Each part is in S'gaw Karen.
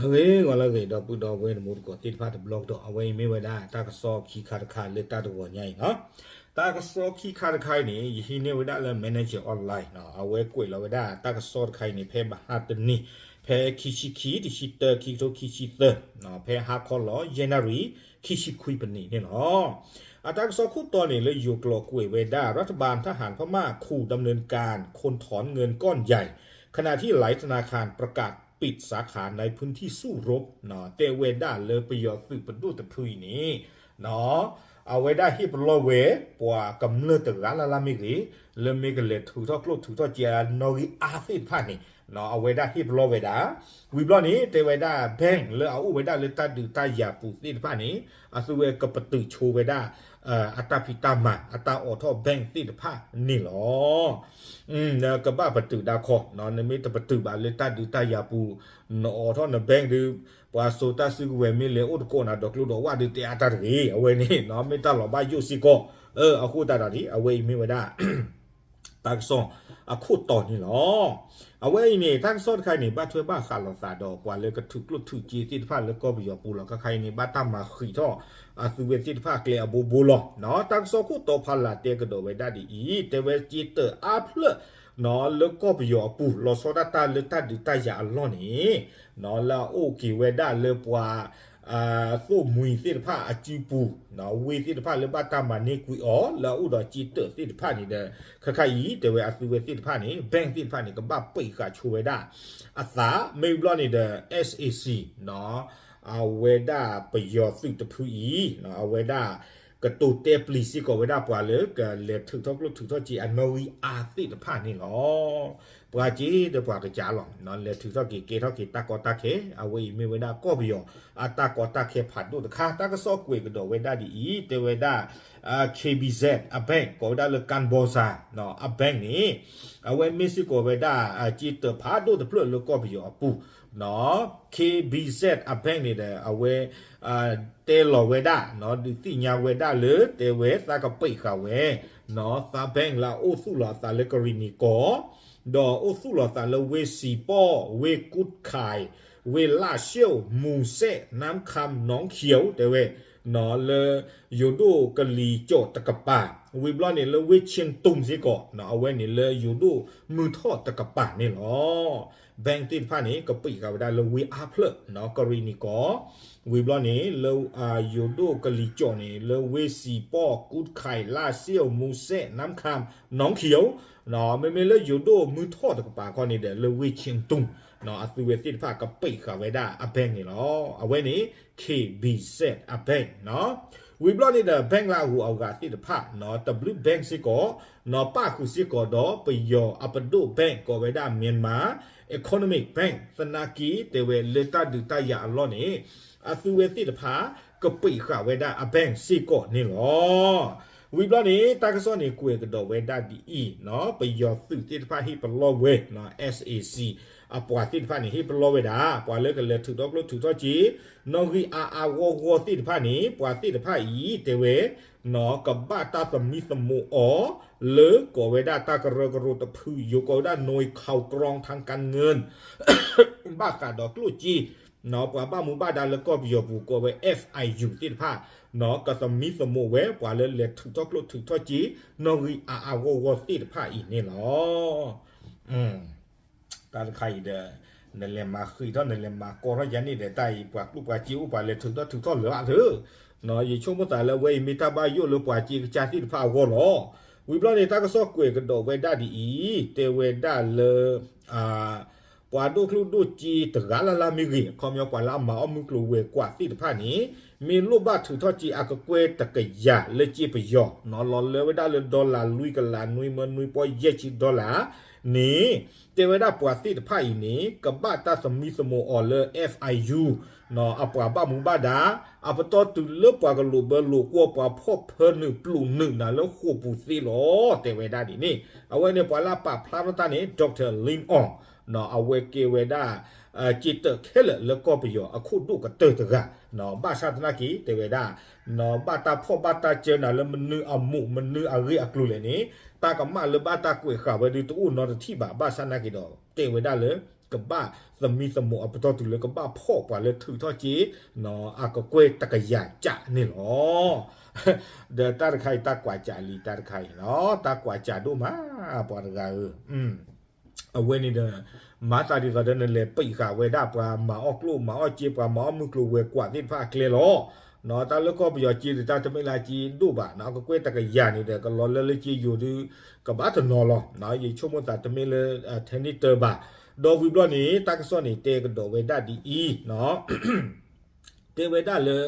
ဂ့ၤဂီၤလၢအဂ့ၤ ဒီပုၢ်ဒီဝဲၢ်တံၤသကိးသ့ၣ်တဖၣ်တဘျီကဒီး, အဝဲအံၤမ့ၢ်ဝဲဒၣ်တၢ်ကစီၣ်ခံခါတခါလၢတၢ်တဂီၤညါအံၤလီၤ. တၢ်ကစီၣ်ခံခါတခါအံၤန့ၣ် ယဟံးန့ၢ်ဝဲဒၣ်လၢ Manager Online အဝဲကွဲးလီၤဝဲဒၣ်တၢ်ကစီၣ်တခါအံၤန့ၣ် ဖဲမဟါတနံၤ ဖဲခံဆံခံ တဆံတၢ ခံကထိခံဆံသၢ ဖဲဟါခီလီၤ ယဲၢ်နၣ်ရံၣ် ခံဆံခွံပနံးန့ၣ်လီၤ. အတၢ်ကစီၣ်ခိၣ်တီန့ၣ် လၢယိၤကျိာ်ကွဲးဝဲဒၣ် รัฐบาลทหารพม่าขู่ดำเนินการคนถอนเงินก้อนใหญ่ ขณะที่หลายธนาคารประกาศปิดสาขาในพื้นที่สู้รบ တဲဝဲဒၣ်လၢပယီၤသုးပဒိၣ်တဖုအံၤန့ၣ် အဝဲဒၣ်ဟ့ၣ်ပလီၢ်ဝဲ ပှၤကမျၢၢ်တဂၤလၢ်လၢ်မ့ၢ်ဂ့ၤ, လၢမ့ၢ်ကလဲၤထုးထီၣ်ကျိၣ်ထုးထီၣ်စ့အနီၣ်ဂံၢ်အါသ့ၣ်တဖၣ်န့ၣ် အဝဲဒၣ်ဟ့ၣ်ပလီၢ်ဝဲဒၣ်. ဝံၤဘျီန့ၣ် တဲဝဲဒၣ် bank လၢအအိၣ်ဝဲဒၣ်လၢတၢ်ဒုးတၢ်ယၤပူၤသ့ၣ်တဖၣ်န့ၣ် အသုဝဲကပတုာ်ဆိဝဲဒၣ် အတၢ်ဖံးတၢ်မၤ အတၢ်အိးထီၣ် bank သ့ၣ်တဖၣ်န့ၣ်လီၤ. နကဘၣ်ပတုာ်ဒၣ်ခီ, နမ့ၢ်တပတုာ်ဘၣ်လၢတၢ်ဒုးတၢ်ယၤပူၤ နအိးထီၣ်န bank ဒုး ပှၤစိာ်တၢ်စုကဝဲၤမ့ၢ်လဲၤအိၣ်တကိးနၤဒီးကျိဒီးဝၣ်ဒုးတဲအါတၢ်တဂ့ၤ, အဝဲန့ၣ် မ့ၢ်တၢ်လီၤဘၣ်ယိၣ်စ့ၢ်ကီး. အဃိသတးဒီးန့ၣ် အဝဲအံၤမ့ၢ်ဝဲဒၣ် တၢ်ကစီၣ်အခိၣ်တီန့ၣ်လီၤ. အဝဲအံၤန့ၣ် တၢ်ကစီၣ်တခါအံၤန့ၣ် ဘၣ်ထွဲဘၣ်ဃးလိာ်သးဒီးပှၤလၢကထုးကျိၣ်ထုးစ့သ့ၣ်တဖၣ်လၢကီၢ်ပယီၤပူၤလီၤ. ခါခါအံၤန့ၣ် ဘၣ်တၢ်မၤဃံးထီၣ် အသုဝဲသ့ၣ်တဖၣ်ကျဲအဘိဘိလီၤ. တၢ်ကစီၣ်ခိၣ်တီဖးလၢ်တဲကဒီးဝဲဒၣ်ဒ်အံၤ, တဲဝဲစ့တၢးအါဖျၢၣ် လၢကီၢ်ပယီၤအပူၤ လီၤဆီဒၣ်တၢ်လၢတၢ်ဒုးတၢ်ယၤအလီၢ်န့ၣ် လၢအအိၣ်က့ၤဝဲဒၣ်လၢပှၤ သိၣ်မှံၤသ့ၣ်တဖၣ်အစုပူၤ, ဝ့ၢ်သ့ၣ်တဖၣ်လၢဘၣ်တၢ်မၤန့ၢ်ကွံာ်အီၤ လၢအအိၣ်ဒီးစ့တၢးသ့ၣ်တဖၣ်န့ၣ်ဒီး ခါခါအံၤ တဲဝဲအသုဝဲသ့ၣ်တဖၣ်န့ၣ် bank သ့ၣ်တဖၣ်န့ၣ် ကဘၣ်ပံးဃာ်ဆိဝဲဒၣ်အသး, မ့ၢ်ဘျီန့ၣ်ဒီး SAC အဝဲဒၣ်ပယီၤသုးတဖုအံၤ အဝဲဒၣ် ကတိၤတဲပျံၤစ့ၢ်ကီးဝဲဒၣ်ပှၤလၢကလဲၤထုးထီၣ်ကျိၣ်ထုးထီၣ်စ့အနီၣ်ဂံၢ်အါသ့ၣ်တဖၣ်န့ၣ်လီၤ. ပှၤစ့ဒီးပှၤကစၢ်လီၤ. လဲၤထုးထီၣ်က့ၤကဲထီၣ်က့ၤတၢ်ကီတၢ်ခဲ အဝဲအံၤမ့ၢ်ဝဲဒၣ်ကီၢ်ပယီၤ အတၢ်ကီတၢ်ခဲဖးဒိၣ်တခါ, တၢ်ကစီၣ်ကွဲးကဒီးဝဲဒၣ်ဒ်အံၤ, တဲဝဲဒၣ် KBZ အ bank ကိးဝဲဒၣ်လၢ ကၣ်ဘီစၣ် အ bank န့ၣ် အဝဲမ့ၢ်စ့ၢ်ကီးဝဲဒၣ် စ့တၢးဖးဒိၣ်တဖျၢၣ်လၢကီၢ်ပယီၤအပူၤ KBZ အ bank န့ၣ်ဒီး အဝဲ တဲလီၤဝဲဒၣ် ဒုးသ့ၣ်ညါဝဲဒၣ်လၢ တဲဝဲသးကပံးဃာ်ဝဲ သး bank လၢအအိၣ်သူၣ်လီၤအသးလၢကရံၣ်နံၣ်ကီၢ် ဒီးအိၣ်သူၣ်လီၤအသးလၢဝ့ၢ်စံာ်ပီၣ် ဝ့ၢ်ကူၣ်ခၢၣ် ဝ့ၢ်လၣ်ၡဵဝ်ၣ် မူၤစဲး နၢမ်းခၣ် နီၣ်ခံး တဲဝဲ လၢယိၤဒိၣ်ကလံၤကၠီၣ်တကပၤ, ဝံၤဘျီန့ၣ်လၢဝ့ၢ်ဆ့ၣ်တူၣ်စ့ၢ်ကီး အဝဲန့ၣ်လၢယိၤဒိၣ်မုၢ်ထီၣ်တကပၤန့ၣ်လီၤ. bank သ့ၣ်တဖၣ်န့ၣ် ကပံးဃာ်ဝဲဒၣ်လၢဝ့ၢ်အါဖျၢၣ် ကရံၣ်နံၣ်ကီၢ်, ဝံၤဘျီန့ၣ် လၢယိၤဒိၣ်ကလံၤကၠီၣ်န့ၣ် လၢဝ့ၢ်စံာ်ပီၣ် ကူၣ်ခၢၣ် လၣ်ၡၢဝ်ၣ် မူၤစဲး နၢမ်းခၣ် နီၣ်ခံး မ့မ့ၢ်လၢယိၤဒိၣ်မုၢ်ထီၣ်တကပၤခီန့ၣ်ဒီး လၢဝ့ၢ်ဆ့ၣ်တူၣ် အသုဝဲသ့ၣ်တဖၣ်ကပံးဃာ်ဝဲဒၣ်အ bank န့ၣ်လီၤ. အဝဲန့ၣ် KBZ အ bank ဝံၤဘျီန့ၣ်ဒီး bank လၢအဂုၤအဂၤသ့ၣ်တဖၣ် တဘျုး bank စ့ၢ်ကီး ပၣ်ဃုာ်စ့ၢ်ကီးဒီးပယီၤအပဒိၣ် bank ကိးဝဲဒၣ် Myanmar Economic Bank သနာ်က့ တဲဝဲလၢတၢ်ဒုးတၢ်ယၤအလီၢ်န့ၣ် အသုဝဲသ့ၣ်တဖၣ် ကပံးဃာ်ဝဲဒၣ်အ bank စ့ၢ်ကီးန့ၣ်လီၤ. ဝံၤဘျီန့ၣ် တၢ်ကစီၣ်န့ၣ်ကွဲးကဒီးဝဲဒၣ်ဒ်အံၤ, ပယီၤသုးသ့ၣ်တဖၣ်ဟ့ၣ်ပလီၢ်ဝဲ SAC အပှၤသ့ၣ်တဖၣ်န့ၣ် ဟ့ၣ်ပလီၢ်ဝဲဒၣ် ပှၤလၢကလဲၤထုးထီၣ်ကျိၣ်ထုးထီၣ်စ့ နီၣ်ဂံၢ်အါအါဂီၢ်ဂီၢ်သ့ၣ်တဖၣ်န့ၣ် ပှၤသ့ၣ်တဖၣ်အံၤ တဲဝဲ ကဘၣ်တၢ်သမံသမိးအီၤ လၢကိးဝဲဒၣ်တၢ်ကရၢကရိတဖု ယိၤကိးဝဲဒၣ် နွေခီကရီ ထၢကၣ်ငၢၢ် ဘၣ်ဃးဒီးကျိၣ်စ့ ပှၤဘၣ်မူဘၣ်ဒါလၢကီၢ်ပယီၤပူၤကိးဝဲ FIU သ့ၣ်တဖၣ် ကသမံသမိးဝဲ ပှၤလၢလဲၤထုးထီၣ်ကျိၣ်ထုးထီၣ်စ့ နီၣ်ဂံၢ်အါအါဂီၢ်ဂီၢ်သ့ၣ်တဖၣ်အံၤန့ၣ်လီၤ. တၢ်တခါအံၤဒီး နလဲၤမၤဃံးထီၣ် နလဲၤမၤကီထီၣ်ယၤန့ၣ်ဒီး တၢ်အံၤပှၤကျိၣ်ပှၤစ့အိၣ်ပှၤလဲၤထုးထီၣ်ထုးထီၣ်လၢာ်လၢာ်, ယဆိကမိၣ်သးလၢအဝဲအံၤမ့ၢ်တၢ်ဘၣ်ယိၣ်လၢပှၤစ့ကစၢ်သ့ၣ်တဖၣ်အဂီၢ်လီၤ. ဝံၤဘျီန့ၣ် တၢ်ကစီၣ်ကွဲးကဒီးဝဲဒၣ်ဒ်အံၤ, တဲဝဲဒၣ်လၢ ပှၤဒိၣ်ကျိၣ်ဒိၣ်စ့တဂၤလၢ်လၢ်မ့ၢ်ဂ့ၤ, အခီပညီပှၤလၢအမၤအီၣ်မုၢ်ကျိၤဝဲၤကွာ်သ့ၣ်တဖၣ်န့ၣ် မ့ၢ်လိၣ်ဘၣ်ထုးထီၣ်စ့အကကွဲၢ်တကယၤလၢစ့ပယီၤ လီၤလၢဝဲဒၣ်လၢ dollar လွံၢ်ကလးနွံမၢနွံပီၢ်ယဲၢ်ဆံ dollar န့ၣ် တဲဝဲဒၣ်ပှၤသ့ၣ်တဖၣ်အံၤန့ၣ် ကဘၣ်တၢ်သမံသမိးအီၤလၢ FIU အပှၤဘၣ်မူဘၣ်ဒါ အပတီၢ်တုၤလၢပှၤကလိာ်ဘၢလိာ်ကွီၢ် ပှၤဖီၣ်ဖၢနုာ်ပျိးနုာ်နၤလၢဃိာ်ပူၤသ့လီၤ တဲဝဲဒၣ်ဒ်န့ၣ်. အဝဲန့ၣ်ပှၤလၢအပာ်ဖျါထီၣ်တၢ်န့ၣ် Doctor Lin Aung အဝဲကဲဝဲဒၣ် စ့တၢးခဲလၢာ်လၢကီၢ်ပယီၤအခိၣ်ဒိၣ်ကတၢၢ်တဂၤ, ဘၣ်ဆၣ်သနာ်က့ တဲဝဲဒၣ် ဘၣ်တၢ်ဖီၣ်ဘၣ်တၢ်စၢနၤလၢမနုၤအမူး မနုၤအဂ့ၢ်အကျိၤလဲၣ်န့ၣ် တၢ်ကမၣ်လၢဘၣ်တၢ်ကွဲးဃာ်ဝဲဒုးတအိၣ်နီတထံၣ်ဘၣ်. ဘၣ်ဆၣ်သနာ်က့ဒီး တဲဝဲဒၣ်လၢ ကဘၣ်သမံသမိးအပတီၢ်တုၤလၢကဘၣ်ဖီၣ်ပှၤလၢထုးထီၣ်က့ၤ အကကွဲၢ်တကယၤကၠးန့ၣ်လီၤ. ဒီးတၢ်တခါအံၤ တၢ်ကွၢ်ကၠးလံ တၢ်တခါအံၤနီၤ တၢ်ကွၢ်ကၠးဒိၣ်မး ပှၤတဂၤဧၢ အဝဲန့ၣ်ဒီး မၤသးဒ်သိးဒီးနလဲၤပံးဃာ်ဝဲဒၣ်ပှၤမၤအီၣ်ကျိၣ်မၤအီၣ်စ့ ပှၤမၤအီၣ်မုၢ်ကျိၤဝဲၤကွာ်သ့ၣ်တဖၣ်အကျဲလီၤ. တၢ်လၢကီၢ်ပယီၤစ့ဒီး တၢ်တမ့ၢ်လၢက့ဒိၣ်ဘၣ်နီၤ အကကွဲၢ်တကယၤန့ၣ်ဒီး ကလီၤလၢလၢက့ယိၤဒုး ကဘၣ်တနီၤလီၤ. ယဆိကမိၣ်သးတမ့ၢ်လၢ ထဲန့ၣ်တၢဘၣ်. ဒီးဝံၤဘျီန့ၣ် တၢ်ကစီၣ်န့ၣ် တဲကဒီးဝဲဒၣ်ဒ်အံၤနီၤ တဲဝဲဒၣ်လၢ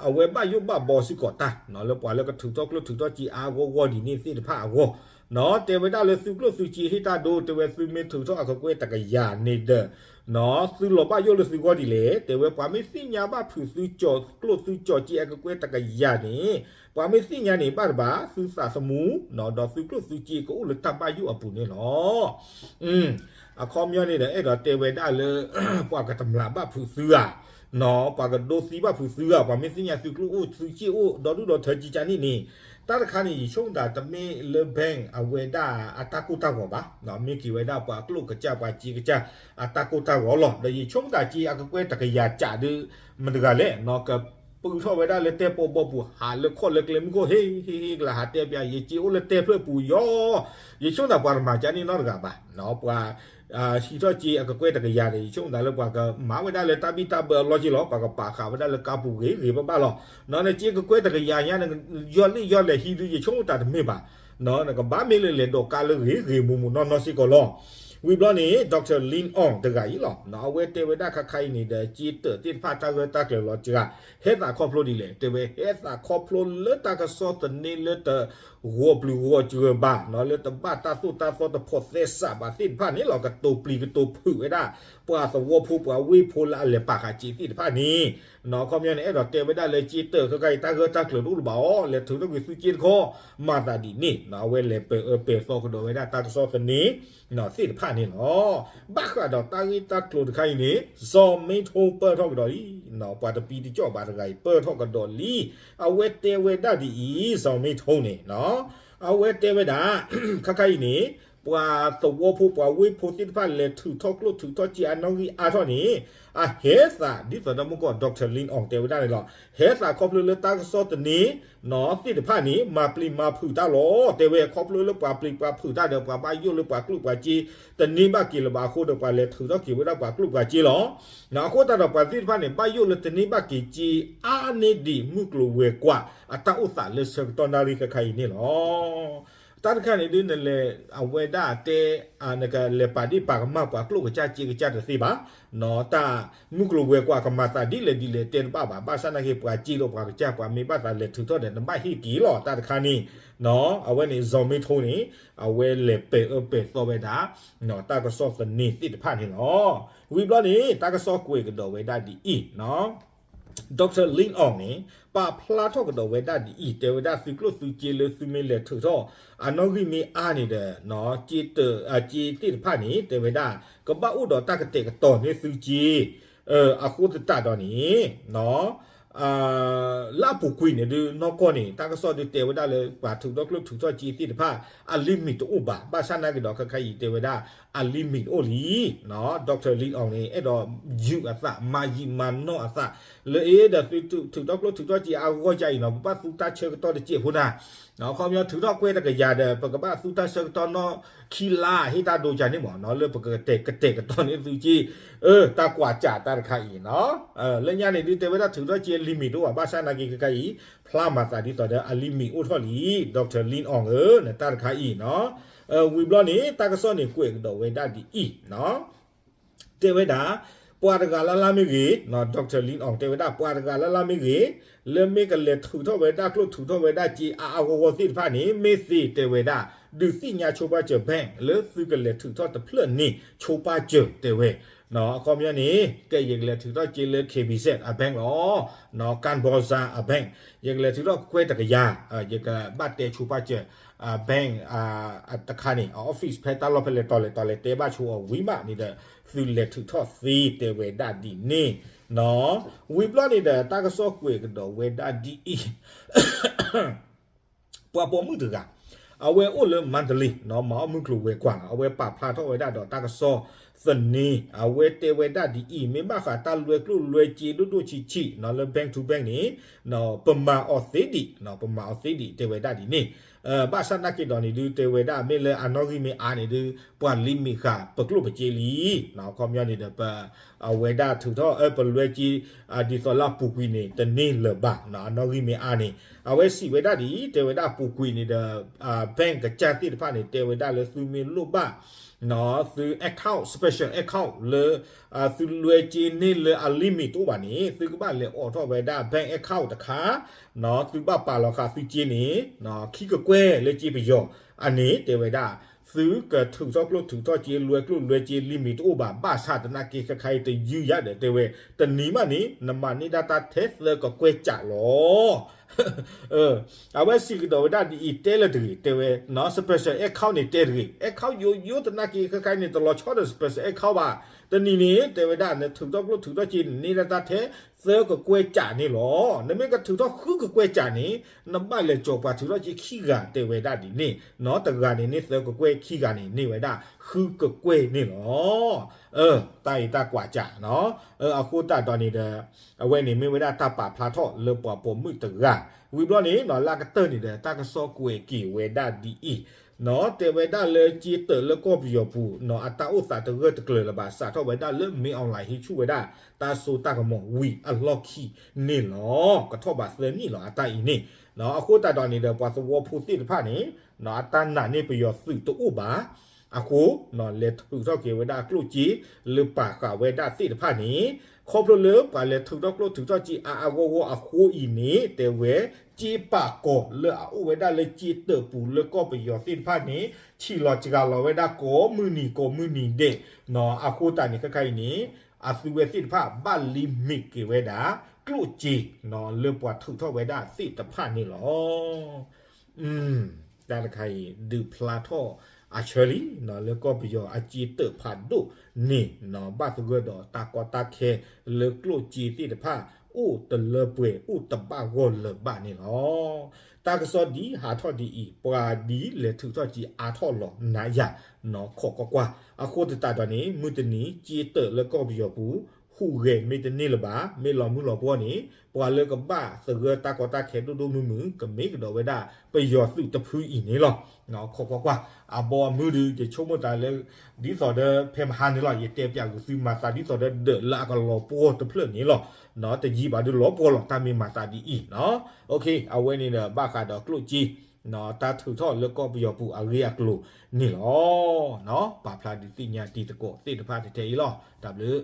အဝဲဘၣ်ယိၣ်ဘၣ်ဘီစ့ၢ်ကီးတၢ် လၢပှၤလၢကထုးထီၣ်ကျိၣ်ထုးထီၣ်စ့အါဂီၢ်ဂီၢ်ဒ်န့ၣ်သ့ၣ်တဖၣ်အဂီၢ်နီၤ တဲဝဲဒၣ်လၢသုကျိၣ်သုစ့ဟ့ၣ်တၢ်ဒိ တဲဝဲသုမ့ၢ်ထုးထီၣ်အကကွဲၢ်တကယၤန့ၣ်ဒီး သုလီၤဘၣ်ယိၣ်လၢသုဂီၢ်ဒ်လဲၣ် တဲဝဲပှၤမ့ၢ်သ့ၣ်ညါဘၣ်ဖုးသုကၠီၤကျိၣ်သုကၠီၤစ့အကကွဲၢ်တကယၤန့ၣ် ပှၤမ့ၢ်သ့ၣ်ညါန့ၣ်ဘၣ်တဘၣ် သုသးသမူ ဒီးသုကျိၣ်သုစ့ကအိၣ်လၢတၢ်ဘၣ်ယိၣ်အပူၤန့ၣ်လီၤ. အခီပညီန့ၣ်ဒီး အဲၣ်ဒိးတဲဝဲဒၣ်လၢ ပှၤကတမျးဘၣ်ဖုးသုဧါ နီၤ ပှၤကဒိသံဘၣ်ဖုးသုဧါ ပှၤမ့ၢ်သ့ၣ်ညါသုကျိၣ်အိၣ်သုစ့အိၣ်ဒီဒူၣ်ဒီထၢကကန့ၣ်န့ၣ် တၢ်တခါန့ၣ် ယဆိကမိၣ်သးတမ့ၢ်လၢ bank အဝဲဒၣ်အတၢ်ကိၢ်တၢ်ဂီၤဘၣ် မ့ၢ်က့ၤဝဲဒၣ်ပှၤကျိၣ်ကစၢ်ပှၤစ့ကစၢ်အတၢ်ကိၢ်တၢ်ဂီၤလီၤ. ဒီးယဆိကမိၣ်သးစ့အကကွဲၢ်တကယၤကၠးဒုး မတဂၤလဲၣ်နီၤ ကပုထီၣ်ဝဲဒၣ်လၢတဲာ်ပီဘီပူၤ ဟးလၢခီၣ်လၢကျဲမုၢ်ခိၣ် ဟ့ၣ်ဟ့ၣ်ဟ့ၣ်ကလၢဟးတဲပျး ယစ့အိၣ်လၢတဲာ်ဖျၢၣ်ပူၤယီၤ ယဆိကမိၣ်သးပှၤတမၤကန့ၣ်နီတဂၤဘၣ် ပှၤ ဟံးထီၣ်စ့အကကွဲၢ်တကယၤန့ၣ် ယဆိကမိၣ်သးလၢပှၤကမၤဝဲဒၣ်လၢတၢ်ဘံၣ်တၢ်ဘၢအလီၢ်က့လီၤ ပှၤကပာ်ဃာ်ဝဲဒၣ်လၢကါပူၤဂ့ၤဂ့ၤဘၣ်ဘၣ်လီၤ. နီၤ နစ့ကကွဲၢ်တကယၤညါ နယီၢ်လံၣ်ယီၢ်လဲၢ်ဟံးဒုး ယဆိကမိၣ်တၢ်တမ့ၢ်ဘၣ် နကဘၣ်မ့ၢ်လၢလဲၤဒိးကါလၢဂ့ၤဂ့ၤမူးမူးနီၢ်နီၢ်စ့ၢ်ကီးလီၤ. ဝံၤဘျီန့ၣ် Doctor Lin Ong တဂၤအံၤလီၤ အဝဲတဲဝဲဒၣ်ခါခါအံၤန့ၣ်ဒီး စ့တၢးသ့ၣ်တဖၣ်တၢ်ဂၢၢ်တၢ်ကျၢၤလီၤစှၤ ဟဲသးခီဖျိဒ်လဲၣ် တဲဝဲဟဲသးခီဖျိလၢတၢ်ကစီၣ်သန့လၢတဂီၤပျုၤဂီၤစှၤဘၣ်နီၤ လၢတဘၣ်တၢ်သိၣ်တၢ်သီတဖိးသဲစးဘၣ်သ့ၣ်တဖၣ်န့ၣ်လီၤ ကတိၤပျံၤကတိၤဖုးဝဲဒၣ် ပှၤသဝီဖိပှၤဝ့ၢ်ဖိလၢအလဲၤပာ်ဃာ်စ့သ့ၣ်တဖၣ်န့ၣ် နီၤ အခီပညီန့ၣ် အဲၣ်ဒိးတဲဝဲဒၣ်လၢစ့တၢးခါခါအံၤ တၢ်ဂၢၢ်တၢ်ကျၢၤတအိၣ်လၢၤဘၣ်အီၤ လဲၤထုးထီၣ်ကွံာ်သုစ့တခီ မၤသးဒ်န့ၣ်နီၤ အဝဲလဲၤပဲာ်အၢပဲာ်သီကဒီးဝဲဒၣ်တၢ်ကစီၣ်သန့ သ့ၣ်တဖၣ်န့ၣ်လီၤ. ဘၣ်ဃးဒီးတၢ်ဂ့ၢ်တၢ်ကျိၤတခါအံၤန့ၣ် စီၤမ့ထိပၢၢ်ထီၣ်ကဒီးလံနီၤ ပှၤတပံတကၠီၣ်ဘၣ်တဂၤအံၤ ပၢၢ်ထီၣ်ကဒီးလံ. အဝဲတဲဝဲဒၣ်ဒ်အံၤ စီၤမ့ထိန့ၣ်နီၤ အဝဲတဲဝဲဒၣ် ခါခါအံၤန့ၣ် ပှၤသဝီဖိပှၤဝ့ၢ်ဖိသ့ၣ်တဖၣ်လဲၤထုးထီၣ်ကျိၣ်ထုးထီၣ်စ့အနီၣ်ဂံၢ်အါထီၣ်န့ၣ် အဟဲသးဒ်သိးဒီးမုၢ်ကီၢ် Doctor Lin Ong တဲဝဲဒၣ်န့ၣ်လီၤ. ဟဲသးခီဖျိလၢတၢ်ကစီၣ်သန့နီၤ သ့ၣ်တဖၣ်န့ၣ် မၤပျံၤမၤဖုးတၢ်လီၤ. တဲဝဲခီဖျိလၢပှၤပျံၤပှၤဖုးတၢ်ဒီး ပှၤဘၣ်ယိၣ်လၢပှၤကျိၣ်ပှၤစ့ တန့ၢ်ဘၣ်က့ၤလၢၤဘၣ်အဃိဒီး ပှၤလဲၤထုးထီၣ်က့ၤဝဲဒၣ်ပှၤကျိၣ်ပှၤစ့လီၤ. အဃိသတးဒီးပှၤသ့ၣ်တဖၣ်န့ၣ် ဘၣ်ယိၣ်လၢတန့ၢ်ဘၣ်က့ၤစ့အါန့ၢ်ဒံးမုၢ်ကျိၤဝဲၤကွာ် အတၢ်အိၣ်သးလၢဆၢကတီၢ်နၣ်ရံၣ်ခါခါအံၤန့ၣ်လီၤ. တၢ်တခါန့ၣ်ဒုး နလဲၤအဝဲဒၣ်တဲ နကလဲၤပာ်ဒ့ၣ်ပာ်ကမၣ်ပှၤကျိၣ်ကစၢ်စ့ကစၢ်တသ့ဘၣ်. တၢ်မုၢ်ကျိၤဝဲၤကွာ်ကမၤသးဒ်လဲၣ်ဒ်လဲၣ်တဲတဘၣ်ဘၣ်. ဘၣ်ဆၣ်နာ်က့ ပှၤစ့ဒီးပှၤကစၢ် ပှၤမ့ၢ်ဘၣ်သးလဲၤထုးထီၣ်ဒီး နဘၣ်ဟ့ၣ်က့ၤလီၤ တၢ်တခါန့ၣ် အဝဲန့ၣ် စီၤမ့ထိန့ၣ် အဝဲလဲၤပဲာ်အၢပဲာ်သီဝဲဒၣ် တၢ်ကစီၣ်သန့သ့ၣ်တဖၣ်န့ၣ်လီၤ. ဝံၤဘျီန့ၣ် တၢ်ကစီၣ်ကွဲးကဒီးဝဲဒၣ်ဒ်အံၤ Doctor Lin Ong န့ၣ် ပာ်ဖျါထီၣ်ကဒီးဝဲဒၣ်ဒ်အံၤ တဲဝဲဒၣ်သုကျိၣ်သုစ့လၢသုမ့ၢ်လဲၤထုးထီၣ် အနီၣ်ဂံၢ်မ့ၢ်အါန့ၣ်ဒီး စ့တၢး စ့သ့ၣ်တဖၣ်န့ၣ် တဲဝဲဒၣ် ကဘၣ်အိၣ်ဒီးတၢ်ကတဲာ်ကတီၤန့ၢ်သုစ့ အဃိသတးဒီးန့ၣ် လၢအပူၤကွံာ်န့ၣ်ဒုး နီၢ်ကီၢ်န့ၣ် တၢ်ကစီၣ်ဒုးတဲဝဲဒၣ်လၢ ပှၤထုးထီၣ်ကျိၣ်ထုးထီၣ်စ့သ့ၣ်တဖၣ် အ limit တအိၣ်ဘၣ်. ဘၣ်ဆၣ်နာ်က့ဒီး ခါခါအံၤတဲဝဲဒၣ် အ limit အိၣ်လံ Doctor Lin Ong န့ၣ် အဲၣ်ဒိးယုာ်အသး မၤယံာ်မၤနီၢ်အသး လၢအ့ဒီးသုထုးထီၣ်ကျိၣ်ထုးထီၣ်စ့အါဂီၢ်ယါအံၤနီၤ ပဘၣ်သူတၢ်ဆၢကတီၢ်တစဲးဖိနၤ အခီပညီထုးထီၣ်ကွဲတကယၤဒီး ပကဘၣ်သူတၢ်ဆၢကတီၢ်နီၢ်ခံလါ ဟ့ၣ်တၢ်ဒိကန့ၣ်မးနီၤ လၢပကတဲာ်ကတီၤန့ၢ်သုစ့ တၢ်ကွၢ်စးတၢ်တခါအံၤနီၤ လၢညါန့ၣ်ဒုးတဲဝဲဒၣ်ထုးထီၣ်စ့ limit တအိၣ်ဘၣ် ဘၣ်ဆၣ်နာ်က့ခါခါအံၤ ဖျါမၤသးဒ်သိးဒီး အ limit အိၣ်ထီၣ်လံ Doctor Lin Ong ဧၢ နတၢ်တခါအံၤနီၤ ဝံၤဘျီန့ၣ် တၢ်ကစီၣ်န့ၣ်ကွဲးကဒီးဝဲဒၣ်ဒ်အံၤနီၤ တဲဝဲဒၣ် ပှၤတဂၤလၢ်လၢ်မ့ၢ်ဂ့ၤ Doctor Lin Ong တဲဝဲဒၣ် ပှၤတဂၤလၢ်လၢ်မ့ၢ်ဂ့ၤ လၢမ့ၢ်ကလဲၤထုးထီၣ်ဝဲဒၣ်ကျိၣ်ထုးထီၣ်ဝဲဒၣ်စ့အါအါဂီၢ်ဂီၢ်သ့ၣ်တဖၣ်န့ၣ် မ့ၢ်သ့တဲဝဲဒၣ် ဒုးသ့ၣ်ညါဆိပာ်စၢၤ bank လၢသုကလဲၤထုးထီၣ်တဖျၢၣ်န့ၣ် ဆိပာ်စၢၤတဲဝဲ အခီပညီန့ၣ် ကဲယကလဲၤထုးထီၣ်စ့လၢ KBZ အ bank လီၤ Kan Bosai အ bank ယကလဲၤထုးထီၣ်ကွဲတကယၤ ယကဘၣ်တဲဆိပာ်စၢၤ bank တခါန့ၣ် အ office ဖဲတၢ်လီၢ်ဖဲလဲၣ်တီၤလဲၣ်တီၤလဲၣ်တဲဘၣ်ဆိအီၤဝံၤမးန့ၣ်ဒီး သုလဲၤထုးထီၣ်သ့တဲဝဲဒၣ်ဒ်န့ၣ်နီၤ ဝံၤဘျီန့ၣ်ဒီး တၢ်ကစီၣ်ကွဲးကဒီးဝဲဒၣ်ဒ်အံၤ ပှၤပိာ်မုၣ်တဂၤ အဝဲအိၣ်လၢမါတလ့နီၤ မၤအီၣ်မုၢ်ကျိၤဝဲၤကွာ်နီၤ အဝဲပာ်ဖျါထီၣ်ဝဲဒၣ်ဒီးတၢ်ကစီၣ် သန့ၤ အဝဲတဲဝဲဒၣ်ဒ်အံၤ, မ့ၢ်ဘၣ်ဃးတၢ်လွဲကျိၣ်လွဲစ့ဒိၣ်ဒိၣ်ဆံးဆံးနီၤ လၢ bank to bank န့ၣ် ပမၤအီၤသ့ဒံး, ပမၤအီၤသ့ဒံး တဲဝဲဒၣ်ဒ်န့ၣ်. ဘၣ်ဆၣ်သနာ်က့ဒီးန့ၣ်ဒုး တဲဝဲဒၣ်မ့ၢ်လၢအနီၣ်ဂံၢ်မ့ၢ်အါန့ၣ်ဒုး ပှၤ limit ဃာ်ပကျိၣ်ပစ့လံ. ခီပညီန့ၣ်ဒီး ပ အဝဲဒၣ်ထုးထီၣ် အၢ ပလွဲစ့ ဒ်သိးလၢအပူၤကွံာ်န့ၣ် တန့ၢ်လၢၤဘၣ်, အနီၣ်ဂံၢ်မ့ၢ်အါန့ၣ်. အဝဲစံးဝဲဒၣ်ဒ်အံၤ, တဲဝဲဒၣ်ပူၤကွံာ်န့ၣ်ဒီး bank ကစၢ်သ့ၣ်တဖၣ်န့ၣ် တဲဝဲဒၣ်လၢသုမ့ၢ်လိၣ်ဘၣ် သု account, special account လၢ သုလွဲစ့န့ၢ်လၢအ limit တအိၣ်ဘၣ်န့ၣ် သုကဘၣ်လဲၤအိးထီၣ်ဝဲဒၣ် bank account တခါ, သုဘၣ်ပာ်လီၤဃာ်သုစ့န့ၣ် ခံကကွဲၢ်လၢစ့ပယီၤ. အန့ၣ်တဲဝဲဒၣ် သုကထုးထီၣ်ကျိၣ်ထုးထီၣ်စ့ လွဲကျိၣ်လွဲစ့ limit တအိၣ်ဘၣ်. ဘၣ်ဆၣ်သနာ်က့ခဲခါအံၤတယုၢ်ယၤဒီး တဲဝဲ တနံၤမးန့ၣ် နမၤန့ၢ်ဒၣ်တၢ်ထဲသၢကကွဲၢ်ကးလီၤ. အဝဲစံးကဒီးဝဲဒၣ်ဒ်အံၤ, တဲလၢတဂ့ၤ, တဲဝဲ special account န့ၣ်တဲတဂ့ၤ, account ယိယိသနာ်က့ ခဲခါအံၤန့ၣ် တလီၤဆီဒီး special account ဘၣ်. တနံၤန့ၣ် တဲဝဲဒၣ် နထုးထီၣ်ကျိၣ်ထုးထီၣ်စ့န့ၣ် န့ၢ်ဒၣ်တၢ်ထဲသၢကကွဲၢ်ကးန့ၣ်လီၤ. နမ့ၢ်ကထုးထီၣ်ဃုကကွဲၢ်ကးန့ၣ် နဘၣ်လဲၤကၠီၤပှၤထုးထီၣ်စ့ခံဂၤ တဲဝဲဒၣ်ဒ်န့ၣ်နီၤ. တဂၤန့ၣ်န့ၢ်သၢကကွဲၢ်, ခံဂၤန့ၣ်န့ၢ်ဝဲဒၣ်ဃုကကွဲၢ်န့ၣ်လီၤ. တၢ်အံၤတၢ်ကွၢ်ကးနီၤ. အဃိသတးဒီးန့ၣ်ဒီး အဝဲန့ၣ်မ့ၢ်ဝဲဒၣ်တၢ်ပာ်ဖျါထီၣ်လၢပှၤပိာ်မုၣ်တဂၤ. ဝံၤဘျီန့ၣ်နီၤ လၢအကတၢၢ်န့ၣ်ဒီး တၢ်ကစီၣ်ကွဲးက့ၤဝဲဒၣ်ဒ်အံၤနီၤ, တဲဝဲဒၣ်လၢစ့တၢးလၢကီၢ်ပယီၤပူၤနီၤ အတၢ်အိၣ်သးတဂၢၢ်တကျၢၤလၢၤဘၣ် စးထီၣ်ဝဲဒၣ်လၢ မင်းအောင်လှိုင် ဟ့ၣ်ဆူၣ်ဝဲဒၣ် တၢ်စိတၢ်ကမီၤဝံၤအလီၢ်ခံန့ၣ်လီၤ. ကထီၣ်ဘးသၢနံၣ်လီၤ အတၢ်အံၤန့ၣ်. အဃိသတးဒီးန့ၣ်ဒီး ပှၤသဝီဖိသ့ၣ်တဖၣ်န့ၣ် အတၢ်နာ်န့ၢ်ပယီၤသုးတအိၣ်ဘၣ်အဃိ လဲၤထုးထီၣ်က့ၤဝဲဒၣ်ကျိၣ်စ့လၢပာ်ဃာ်ဝဲဒၣ်သ့ၣ်တဖၣ်န့ၣ်, ခီဖျိလၢပှၤလဲၤထုးထီၣ်ကျိၣ်ထုးထီၣ်စ့အါအါဂီၢ်ဂီၢ်အဃိအံၤန့ၣ် တဲဝဲ စ့ပာ်ကီၤလၢအအိၣ်ဝဲဒၣ်လၢစ့တၢးပူၤလၢကီၢ်ပယီၤသ့ၣ်တဖၣ်န့ၣ် ဆံးလီၤစှၤလီၤဝဲဒၣ်ကိးမုၢ်နံၤကိးမုၢ်နံၤဒဲး အဃိသတးန့ၣ် ခဲခါအံၤန့ၣ် အသုဝဲသ့ၣ်တဖၣ်ဘၣ် limit က့ၤဝဲဒၣ် ကျိၣ်စ့ လၢပှၤထုးထီၣ်ဝဲဒၣ်သ့ၣ်တဖၣ်န့ၣ်လီၤ. တၢ်တခါအံၤ ဒုးဖျါထီၣ်အဆၢလံ လၢကီၢ်ပယီၤအစ့တၢးဖးဒိၣ်န့ၣ် ဘၣ်သဂၢၢ်ဒီးတၢ်ကီတၢ်ခဲလၢကျိၣ်စ့သ့ၣ်တဖၣ် အိၣ်တလၢပှဲၤ အိၣ်တဘၣ်ဂီၢ်လၢၤဘၣ်န့ၣ်လီၤ. တၢ်ကစီၣ်ဒ်ဟးထီၣ်ဒ်အံၤ ပှၤဒ်လဲၤထုးထီၣ်စ့အါထီၣ်လီၤနးယၢ် နီၢ်ခိးကွၢ်ကွၢ်. အဃိသတးဒီးန့ၣ် မုၢ်တနံၤ စ့တၢးလၢကီၢ်ပယီၤပူၤ ဟူးဂဲၤမ့ၢ်တန့ၢ်လၢၤဘၣ် မ့ၢ်လီၤမုၢ်လီၤပှီၢ်န့ၣ် ပှၤလၢကဘၣ်သဂၢၢ်တၢ်ကီတၢ်ခဲဒိၣ်ဒိၣ်မုၢ်မုၢ် ကမ့ၢ်ကဒီးဝဲဒၣ်ပယီၤသုးတဖုအံၤန့ၣ်လီၤ. ခိးကွၢ်ကွၢ် အဘီအမုၢ်ဒုး ယဆိကမိၣ်သးလၢ ဒ်သိးဒီးဖဲမဟါန့ၣ်လီၤ ယတဲပၠးဂုာ်သုမၤသးဒ်သိးဒီးဒၢးလၢအကလီၤပှီၢ်တဖျၢၣ်န့ၣ်လီၤ. တယံာ်ဘၣ်ဒုးလီၤပှီၢ်လီၤ တၢ်မ့ၢ်မၤသးဒ်အံၤ. အဝဲန့ၣ်ဒီးဘၣ်ဃးဒီးကျိၣ်စ့ တၢ်ထုးထီၣ်လၢကီၢ်ပယီၤပူၤအဂ့ၢ်အကျိၤန့ၣ်လီၤ. ပာ်ဖျါဒုးသ့ၣ်ညါတံၤသကိးသ့ၣ်တဖၣ်ထဲအံၤလီၤ. တၢ်ဘျုး